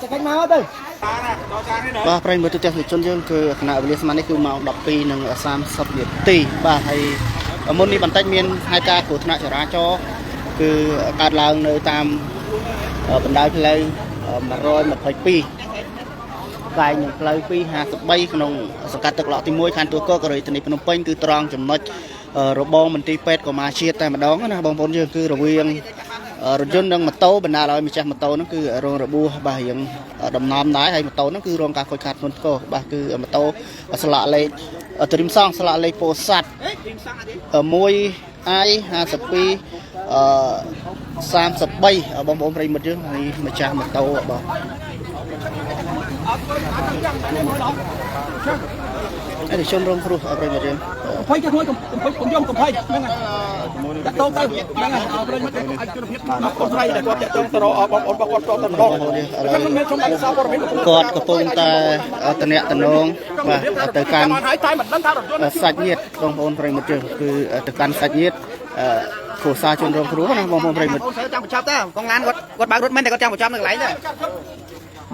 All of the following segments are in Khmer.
មកតែកិច្ចមកទៅ បាទប្រិយមិត្តទូទាំងប្រជាជនយើងគឺខណៈវេលាស្មាននេះគឺម៉ោង12:30នាទីបាទហើយមុននេះបន្តិចមានហេតុការណ៍គ្រោះថ្នាក់ចរាចរណ៍គឺកើតឡើងនៅតាមបណ្ដោយផ្លូវ122កែងនឹងផ្លូវ253ក្នុងសង្កាត់ទឹកឡក់ទី1ខណ្ឌទួលគោករាជធានីភ្នំពេញគឺត្រង់ចំណុចរបងមន្ទីរពេទ្យកុមារជាតិតែម្ដងណាបងប្អូនយើងគឺរវាងរថយន្តនិងម៉ូតូបណ្ដាលឲ្យម្ចាស់ម៉ូតូហ្នឹងគឺរងរបួសបាទរៀងដំណំដែរហើយម៉ូតូហ្នឹងគឺរងការខូចខាតធ្ងន់ធ្ងរបាទគឺម៉ូតូស្លាកលេខត្រៀមសង់ស្លាកលេខពោធិ៍សាត់1 i 52អឺ33បងប្អូនប្រិយមិត្តយើងហើយម្ចាស់ម៉ូតូបាទ អីជនរងគ្រោះប្រិយមិត្តយើង កំភៃចេះមួយកុំកុំយំកំភៃហ្នឹងហើយតាក់តងទៅហ្នឹងហើយប្រិយមិត្តឲ្យជនភាពអរគុណស្រីដែលគាត់តាក់ទងទៅរកបងប្អូនរបស់គាត់តតែម្ដងខ្ញុំមិនខ្ញុំបានសោព័ត៌មាន គាត់កំពុងតែតំណាក់តំណងបាទទៅកាន់ ហើយតែមិនដឹងថារថយន្ត សាច់ញាតិបងប្អូនប្រិយមិត្តយើងគឺទៅកាន់សាច់ញាតិគ្រួសារជនរងគ្រោះណាបងប្អូនប្រិយមិត្ត បងស្រីចង់បញ្ចប់តើកងឡានគាត់គាត់បើករត់មែនតែគាត់ចង់បញ្ចប់នៅកន្លែងទេ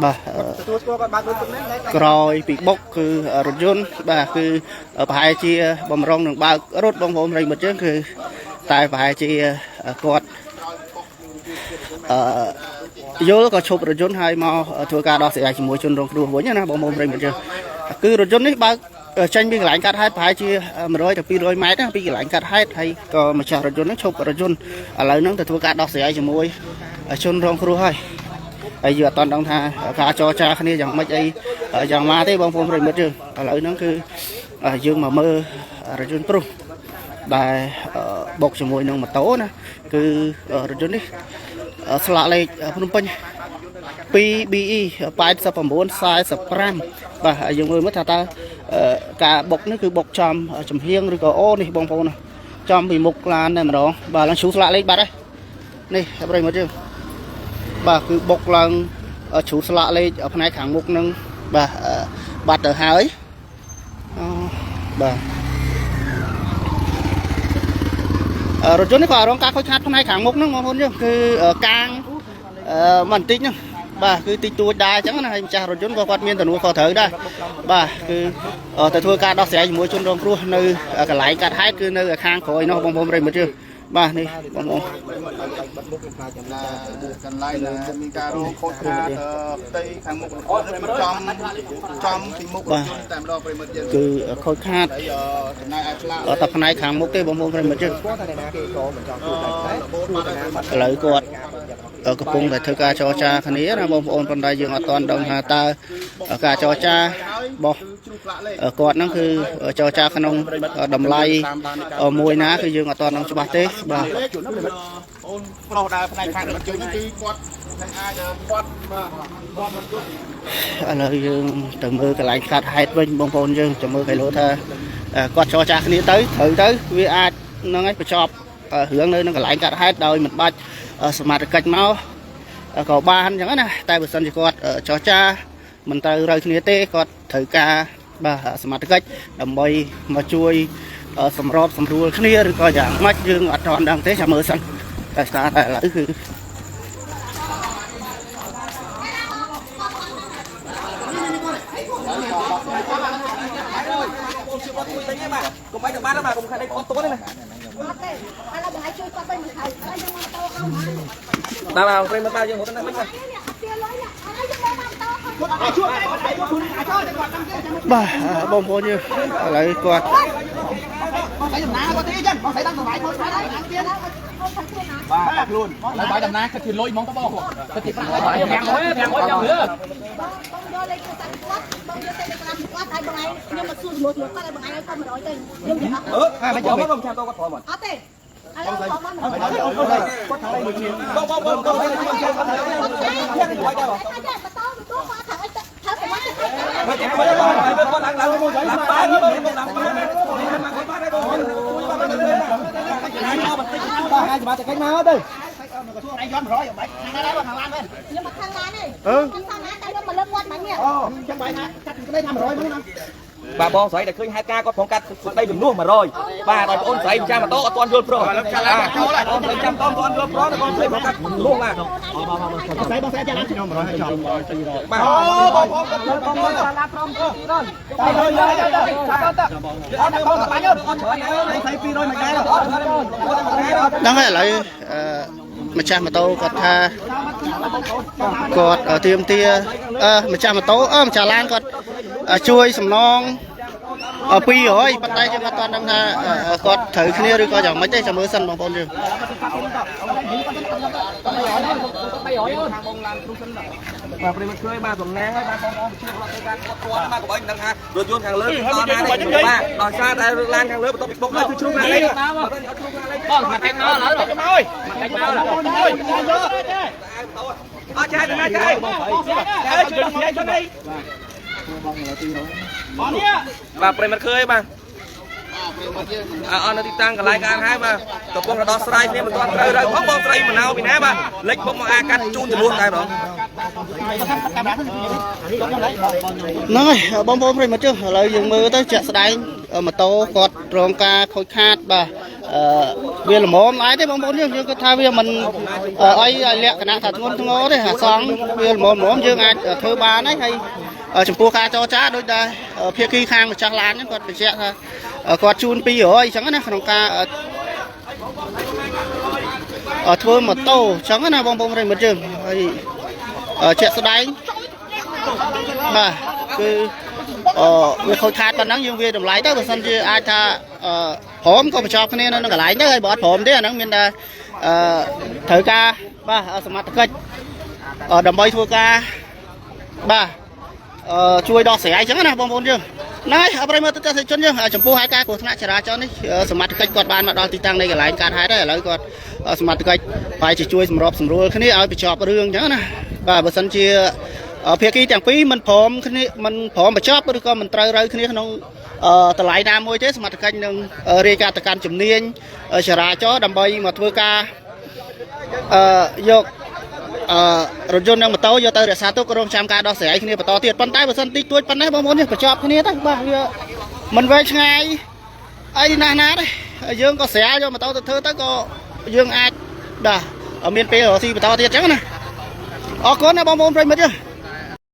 បាទ ទទួលស្គាល់គាត់បើករត់មែនតែ ក្រោយពីបុកគឺរថយន្តបាទគឺប្រហែលជាបំរុងនឹងបើករត់បងប្អូនប្រិយមិត្តយើងគឺតែប្រហែលជាគាត់អឺយល់ក៏ឈប់រថយន្តហើយមកធ្វើការដោះស្រាយជាមួយជនរងគ្រោះវិញណាបងប្អូនប្រិយមិត្តយើងគឺរថយន្តនេះបើកចេញពីកន្លែងកាត់ហេតុប្រហែលជា100ទៅ200ម៉ែត្រណាពីកន្លែងកាត់ហេតុហើយក៏ម្ចាស់រថយន្តហ្នឹងឈប់រថយន្តឥឡូវហ្នឹងទៅធ្វើការដោះស្រាយជាមួយជនរងគ្រោះហើយហើយយើងអត់ទាន់ដឹងថាការចរចាគ្នាយ៉ាងម៉េចអីយ៉ាងម៉ាទេបងប្អូនប្រិយមិត្តយើងឥឡូវហ្នឹងគឺយើងមកមើលរថយន្តព្រុសដែលបុកជាមួយនឹងម៉ូតូណាគឺរថយន្តនេះស្លាកលេខភ្នំពេញ 2BE 8945បាទហើយយើងមើលមើលថាតើការបុកនេះគឺបុកចំចំហៀងឬក៏អូនេះបងប្អូនណាចំពីមុខឡានតែម្ដងបាទឡើងជ្រុះស្លាកលេខបាត់ហើយនេះប្រិយមិត្តយើងបាទគឺបុកឡើងជ្រុះស្លាកលេខផ្នែកខាងមុខនឹងបាទបាត់ទៅហើយអូបាទរថយន្តនេះក៏រងការខូចខាតផ្នែកខាងមុខហ្នឹងបងប្អូនយើងគឺកាងអឺមិនបន្តិចហ្នឹងបាទគឺតិចតួចដែរអញ្ចឹងណាហើយម្ចាស់រថយន្តក៏គាត់មានទំនួលខុសត្រូវដែរបាទគឺទៅធ្វើការដោះស្រាយជាមួយជនរងគ្រោះនៅកន្លែងកាត់ហេតុគឺនៅខាងក្រោយនោះបងប្អូនប្រិយមិត្តយើងបាទនេះបងប្អូន កន្លែងដែលមានការរងខូចខាតផ្ទៃខាងមុខរថយន្តគឺចំចំពីមុខរថយន្តតែម្ដងប្រិមិត្តយើង គឺខូចខាត ហើយចំណែកឯផ្លាក តែផ្នែកខាងមុខទេបងប្អូនប្រិយមិត្តយើង ស្គាល់ថាអ្នកណាគេក៏មិនចង់ជួយដែរតែ របូតបាត់ហើយប្រិមិត្ត ឥឡូវគាត់កំពុងតែធ្វើការចរចាគ្នាណាបងប្អូនប៉ុន្តែយើងអត់ទាន់ដឹងថាតើការចរចារបស់ ជ្រុះផ្លាកលេខ គាត់ហ្នឹងគឺចរចាក្នុងតម្លៃមួយណាគឺយើងអត់ទាន់ដឹងច្បាស់ទេបាទ អូនប្រុសដែលផ្នែកខាងរថយន្តគឺគាត់នឹងអាចគាត់បាទគាត់រថយន្ត ឥឡូវយើងទៅមើលកន្លែងកាត់ហេតុវិញបងប្អូនយើងទៅមើលកីឡូថាគាត់ចរចាគ្នាទៅត្រូវទៅវាអាចហ្នឹងហើយបញ្ចប់រឿងនៅនឹងកន្លែងកាត់ហេតុដោយមិនបាច់សមត្ថកិច្ចមកក៏បានអញ្ចឹងណាតែបើសិនជាគាត់ចរចាមិនត្រូវរូវគ្នាទេគាត់ត្រូវការបាទសមត្ថកិច្ចដើម្បីមកជួយសម្របសម្រួលគ្នាឬក៏យ៉ាងម៉េចយើងអត់ទាន់ដឹងទេចាំមើលសិនតែស្អាតតែឥឡូវគឺ កុំឲ្យទៅបានបាទកុំខាត់អីអត់តទេណា អត់ទេឥឡូវបងឯងជួយគាត់វិញមិនហើយឥឡូវយើងមកតោអស់ បាទបាទប្រិមត្តបាទយើងរត់ទៅណាមិនបាទ នេះអត់ទាលុយនេះឥឡូវយើងមកមកតោគាត់ បាទបងប្អូនយើងឥឡូវគាត់ បងស្រីតំណាគាត់ទេចឹងបងស្រីតាមសម្លាយមកស្រីតាមទៀត បាទខ្លួនហើយបាយតំណាគិតជាលុយហ្មងទៅបងគិតជាប្រាក់បាយ500 500ចាំរឿ បងបងយកលេខទូរស័ព្ទគាត់បងយក Telegram គាត់ឲ្យបងឯងខ្ញុំមកសួរសំណួរគាត់ឲ្យបងឯងឲ្យគាត់100ទៅខ្ញុំจะអត់ អឺមិនចាំបងចាំតគាត់ព្រម អត់ទេឥឡូវបងមក គាត់ថាមួយជាបងបងបងបងគាត់ថា គាត់តែបន្តទៅគាត់ថាឲ្យថាសម្រាប់ទៅ មិនចាំបងគាត់ឡើងឡើងមកឡើងបានបងឡើងបានគាត់បានបងជួយបានបាន បាទហើយសម្រាប់តែកិច្ចមកទៅ ឯងយន់100បាច់ខាងណាដែរបងខាងឡានមែន ខ្ញុំមកខាងឡានទេខាងឡានតែខ្ញុំមកលើកគាត់មិញនេះ អូចឹងបាយថាកាត់ក្តីថា100មកណា បាទបងស្រីដែលឃើញហេតុការណ៍គាត់ប្រងកាត់ស្ដីជំនួស100បាទដល់បងអូនស្រីម្ចាស់ម៉ូតូអត់ទាន់យល់ព្រមបាទបងស្រីចាំតអត់ទាន់យល់ព្រមបងស្រីប្រងកាត់ជំនួសបាទ ស្រីបងស្រីចាឡានខ្ញុំ100ឲ្យចប់ បាទអូបងបងបងបងឡាព្រមទៅទៅទៅទៅអត់បងបាញ់អត់ច្រើន ស្រី200មួយដែរ ហ្នឹងហើយឥឡូវអឺម្ចាស់ម៉ូតូគាត់ថាគាត់ទៀមទាអឺម្ចាស់ម៉ូតូអឺម្ចាស់ឡានគាត់ជួយសំណង200ប៉ុន្តែយើងអត់ទាន់ដឹងថាគាត់ត្រូវគ្នាឬក៏យ៉ាងម៉េចទេចាំមើលសិនបងប្អូនយើង បាទប្រិមត្តឃើញបាទតំណាងហើយបាទបងប្អូនជឿគាត់ទៅការគាត់គាត់បាទកុំឲ្យដឹងថារថយន្តខាងលើតណានេះបាទដោយសារតែឡានខាងលើបន្ទាប់ពីបុកហើយគឺជ្រុះឡាននេះបាទអត់ជ្រុះឡាននេះបងមកតែមកឡើយមកអើយមកតែមកឡើយអត់ចាយណាចាយចាយជួយជួយជួយនេះបាទប្រិមត្តឃើញបាទអត់នៅទីតាំងកន្លែងកានហើយបាទកំពុងតែដោះស្រាយគ្នាមិនទាន់ត្រូវត្រូវផងបងស្រីមណៅពីណាបាទលិចពុកមកអាកាត់ជូនចំនួនតែម្ដង ហ្នឹងហើយបងប្អូនប្រិយមិត្តជើឥឡូវយើងមើលទៅជាក់ស្ដែងម៉ូតូគាត់រងការខូចខាតបាទអឺវាល្មមដែរទេបងប្អូនយើងយើងគិតថាវាមិនអីលក្ខណៈថាធ្ងន់ធ្ងរទេអាសងវាល្មមល្មមយើងអាចធ្វើបានហើយហើយចំពោះការចរចាដូចដែលភាគីខាងម្ចាស់ឡានហ្នឹងគាត់បញ្ជាក់ថាគាត់ជូន200អញ្ចឹងណាក្នុងការធ្វើម៉ូតូអញ្ចឹងណាបងប្អូនប្រិយមិត្តយើងហើយជាក់ស្ដែងបាទគឺអឺវាខូចខាតប៉ុណ្ណឹងយើងវាតម្លៃទៅបើសិនជាអាចថាអឺព្រមក៏បញ្ចប់គ្នានៅនឹងកន្លែងទៅហើយបើអត់ព្រមទេអាហ្នឹងមានតែអឺត្រូវការបាទសមត្ថកិច្ចដើម្បីធ្វើការបាទអឺជួយដោះស្រាយអញ្ចឹងណាបងប្អូនយើងណាហើយប្រិយមិត្តទស្សនិកជនយើងចំពោះហេតុការណ៍គ្រោះថ្នាក់ចរាចរណ៍នេះសមត្ថកិច្ចគាត់បានមកដល់ទីតាំងនៃកន្លែងកើតហេតុហើយឥឡូវគាត់សមត្ថកិច្ចប្រហែលជាជួយសម្របសម្រួលគ្នាឲ្យបញ្ចប់រឿងអញ្ចឹងណាបាទបើសិនជាភាគីទាំងពីរមិនព្រមគ្នាមិនព្រមបញ្ចប់ឬក៏មិនត្រូវរូវគ្នាក្នុងតម្លៃណាមួយទេសមត្ថកិច្ចនឹងរាយការណ៍ទៅកាន់ជំនាញចរាចរណ៍ដើម្បីមកធ្វើការអឺយកអឺរថយន្តនិងម៉ូតូយកទៅរក្សាទុករងចាំការដោះស្រាយគ្នាបន្តទៀតប៉ុន្តែបើសិនតិចតួចប៉ុណ្ណេះបងប្អូននេះបញ្ចប់គ្នាទៅបាទវាមិនវែងឆ្ងាយអីណាស់ណាទេយើងក៏ស្រាលយកម៉ូតូទៅធ្វើទៅក៏យើងអាចបាទមានពេលរកស៊ីបន្តទៀតអញ្ចឹងណាអរគុណណាបងប្អូនប្រិយមិត្តយើង។